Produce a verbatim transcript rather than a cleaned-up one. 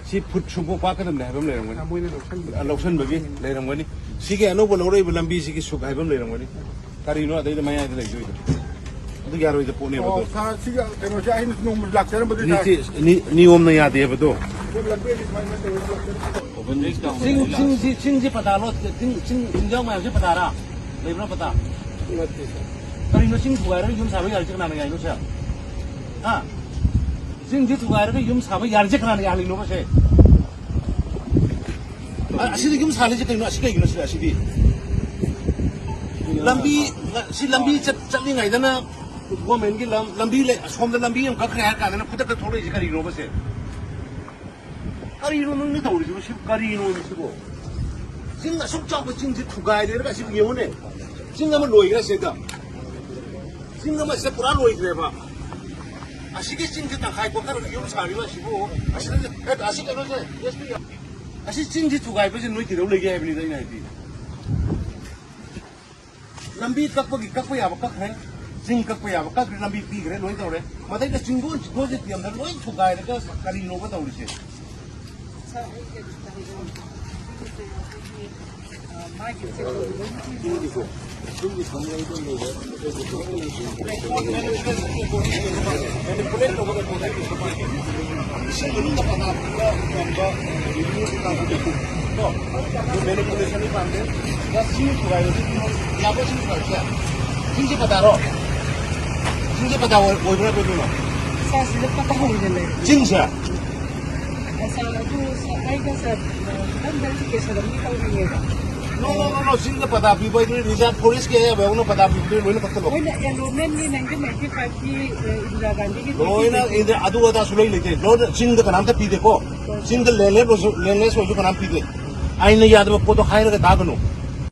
ꯁꯤ ꯐꯨꯠ ꯁꯨꯛꯐꯥꯎ ꯄꯥꯛꯀꯗꯕꯅꯦ ꯍꯥꯏꯕ ꯑꯃ ꯂꯩꯔꯝꯒꯅꯤ꯫ ꯂꯧꯁꯟꯕꯒꯤ ꯂꯩꯔꯝꯒꯅꯤ꯫ ꯁꯤꯒꯤ ꯑꯅꯧꯕ ꯂꯧꯔꯛꯏꯕ ꯂꯝꯕꯤꯁꯤꯒꯤ ꯁꯨꯛ ꯍꯥꯏꯕ ꯑꯃ ꯂꯩꯔꯝꯒꯅꯤ꯫ ꯀꯔꯤꯅꯣ ꯑꯗꯩꯗ ꯃꯌꯥꯏꯗ ꯂꯩꯗꯣꯏꯗꯣ? ꯑꯗꯨ ꯌꯥꯔꯣꯏꯗ ꯄꯣꯠꯅꯦꯕ ꯑꯗꯣ꯫ ꯁꯤꯒ ꯀꯩꯅꯣꯁꯦ ꯑꯩꯅ ꯅꯣꯡꯃ ꯂꯥꯛꯆꯔꯝꯕꯗꯣ꯫ ꯅꯤꯌꯣꯝꯅ ꯌꯥꯗꯦꯕ ꯑꯗꯣ꯫ ꯆꯤꯡ, ꯆꯤꯡꯁꯤ, ꯆꯤꯡꯁꯤ ꯄꯇꯥ ꯂꯣ-, ꯆꯤꯡ, ꯆꯤꯡ, ꯆꯤꯡꯖꯥꯎ ꯃꯌꯥꯝꯁꯤ ꯄꯇꯥꯔꯥ? ꯂꯩꯕ꯭ꯔꯥ ꯄꯇꯥ? ꯀꯔꯤꯅꯣ ꯆꯤꯡ ꯊꯨꯒꯥꯏꯔꯒ ꯌꯨꯝ ꯁꯥꯕ ꯌꯥꯔꯤꯁꯦ ꯀꯅꯥꯅ ꯌꯥꯏꯅꯣ ꯁꯦ? ꯍꯥ? ꯆꯤꯡꯁꯤ ꯊꯨꯒꯥꯏꯔꯒ ꯌꯨꯝ ꯁꯥꯕ ꯌꯥꯔꯤꯁꯦ ꯀꯅꯥꯅ ꯌꯥꯍꯜꯂꯤꯅꯣꯕ ꯁꯦ? ꯑ-, ꯑꯁꯤꯗ ꯌꯨꯝ ꯁꯥꯔꯤꯁꯦ ꯀꯩꯅꯣ? ꯑꯁꯤ ꯀꯩꯒꯤꯅꯣ ꯁꯤꯗ? ꯑꯁꯤꯗꯤ ꯂꯝꯕꯤ, ꯁꯤ ꯂꯝꯕꯤ ꯆꯠ-, ꯆꯠꯂꯤꯉꯩꯗꯅ ꯒꯣꯔꯃꯦꯟꯒꯤ ꯂꯝ-, ꯂꯝꯕꯤ ꯂꯩ, ꯑꯁꯣꯝꯗ ꯂꯝꯕꯤ ꯑꯃ ꯀꯛꯈ꯭ꯔꯦ ꯍꯥꯏꯔ ꯀꯥꯟꯗꯅ ꯈꯨꯗꯛꯇ ꯊꯣꯛꯂꯛꯏꯁꯦ ꯀꯔꯤꯅꯣꯕ ꯁꯦ? ꯀꯔꯤꯅꯣ ꯅꯪꯅ ꯇꯧꯔꯤꯁꯤꯕꯨ? ꯁꯤ ꯀꯔꯤꯅꯣ ꯁꯤꯕꯨ? ꯆꯤꯡ ꯑꯁꯨꯛ ꯆꯥꯎꯕ ꯆꯤꯡꯁꯤ ꯊꯨꯒꯥꯏꯔꯦꯔꯒ ꯑꯁꯤ ꯌꯦꯡꯉꯨꯅꯦ꯫ ꯆꯤꯡ ꯑꯃ ꯂꯣꯏꯈ꯭ꯔꯦ ꯁꯤꯗ꯫ ꯆꯤꯡ ꯑꯃ ꯁꯤꯗ ꯄꯨꯔꯥ ꯂꯣꯏꯈ꯭ꯔꯦꯕ꯫ ꯑꯁꯤꯒꯤ ꯆꯤꯡꯁꯤ ꯇꯪꯈꯥꯏ ꯀꯣꯊꯔꯒ ꯌꯨꯝ ꯁꯥꯔꯤꯕ ꯑꯁꯤꯕꯨ, ꯑꯁꯤꯗ, ꯑꯁꯤ ꯀꯩꯅꯣꯁꯦ, ꯑꯦꯁ ꯄꯤ, ꯑꯁꯤ ꯆꯤꯡꯁꯤ ꯊꯨꯒꯥꯏꯕꯁꯦ ꯅꯣꯏ ꯀꯩꯗꯧ ꯂꯩꯒꯦ ꯍꯥꯏꯕꯅꯤꯗ ꯑꯩꯅ ꯍꯥꯏꯗꯤ꯫ ꯂꯝꯕꯤ ꯀꯛꯄꯒꯤ ꯀꯛꯄ ꯌꯥꯕ ꯀꯛꯈ꯭ꯔꯦ, ꯆꯤꯡ ꯀꯛꯄ ꯌꯥꯕ ꯀꯛꯈ꯭ꯔꯦ, ꯂꯝꯕꯤ ꯄꯤꯈ꯭ꯔꯦ, ꯂꯣꯏ ꯇꯧꯔꯦ꯫ ꯃꯊꯛꯇ ꯆꯤꯡꯗꯣꯟ, ꯆꯤꯡꯗꯣꯟꯁꯦ ꯇꯦꯝꯗ ꯂꯣꯏ ꯊꯨꯒꯥꯏꯔꯒ ꯀꯔꯤꯅꯣꯕ ꯇꯧꯔꯤꯁꯦ? ꯃꯦꯅꯤꯄꯨꯂꯦꯁꯟ ꯄꯥꯝꯗꯦ꯫ ꯌꯥꯕ꯭ꯔꯣ ꯁꯤ ꯄꯥꯝꯁꯦ? ꯆꯤꯡꯁꯦ ꯄꯇꯥꯔꯣ? ꯆꯤꯡꯁꯦ ꯄꯇꯥ ꯑꯣꯏ-, ꯑꯣꯏꯕ꯭ꯔꯥ ꯀꯩꯅꯣ? ꯁꯥꯔ, ꯁꯤꯗ ꯄꯇꯥ ꯑꯣꯏꯅ ꯂꯩ꯫ ꯆꯤꯡꯁꯦ? ꯁꯥꯔ, ꯑꯗꯨ ꯁꯥꯔ, ꯑꯩꯒ ꯁꯥꯔ, ꯈꯤꯇꯪ clarification ꯑꯃ ꯇꯧꯅꯤꯡꯉꯦꯕ꯫ No, no, no, no, ꯆꯤꯡꯗ ꯄꯇꯥ ꯄꯤꯕ ꯍꯥꯏꯗꯨꯗꯤ reserve forest ꯀꯤ ꯑꯌꯥꯕ ꯌꯥꯎꯅ ꯄꯇꯥ ꯄꯤꯕꯗꯨꯗꯤ ꯂꯣꯏꯅ ꯀꯛꯊꯠꯂꯣ꯫ ꯃꯣꯏꯅ allotment ꯀꯤ nineteen ninety-five ꯀꯤ, ꯑ, ꯏꯟꯗꯤꯔꯥ ꯒꯥꯟꯙꯤꯒꯤ ꯂꯣꯏꯅ ꯏꯟꯗꯤꯔꯥ, ꯑꯗꯨ ꯑꯗꯥꯁꯨ ꯂꯣꯏ ꯂꯩꯇꯦ꯫ ꯂꯣꯏꯅ ꯆꯤꯡꯗ ꯀꯅꯥꯝꯇ ꯄꯤꯗꯦꯀꯣ꯫ ꯆꯤꯡꯗ landless ꯑꯣꯏꯁꯨ, landless ꯑꯣꯏꯁꯨ ꯀꯅꯥꯝ ꯄꯤꯗꯦ꯫ ꯑꯥꯏꯟꯅ ꯌꯥꯗꯕ ꯄꯣꯠꯇꯣ ꯍꯥꯏꯔꯒ ꯇꯥꯒꯅꯨ꯫